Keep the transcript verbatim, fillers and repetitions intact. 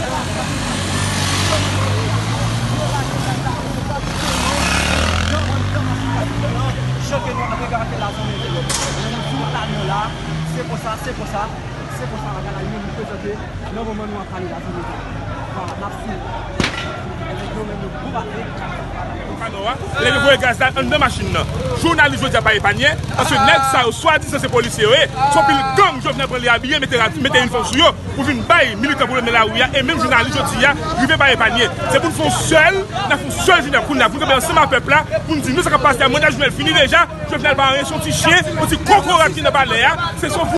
Jan ke nou ap gade la, se konsa, se konsa, se konsa bagay la ye, nou prezante nan moman nou ap pale la, se konsa. Vwala, n ap swiv. Yo menm yo gwo batay. Panò a, lè yo voye gaz la anndan machin nan. Jounalis jodi a pa epanye, paske nèg sa yo swadizan se polisye yo ye. Se yon pil gang Jovenel pran li abiye, mete ra-, mete inifòm sou yo pou vin bay militan pwoblèm nan lari a, e menm jounalis jodi a rive pa epanye. Se pou n fè yon sèl, n ap fè yon sèl jounen kounye a, pou n kanpe ansanm ak pèp la, pou n di nou sa k ap pase a, manda Jovenel fini deja, Jovenel pa anyen, se yon ti chen, yon ti kokorat ki nan palè a, se son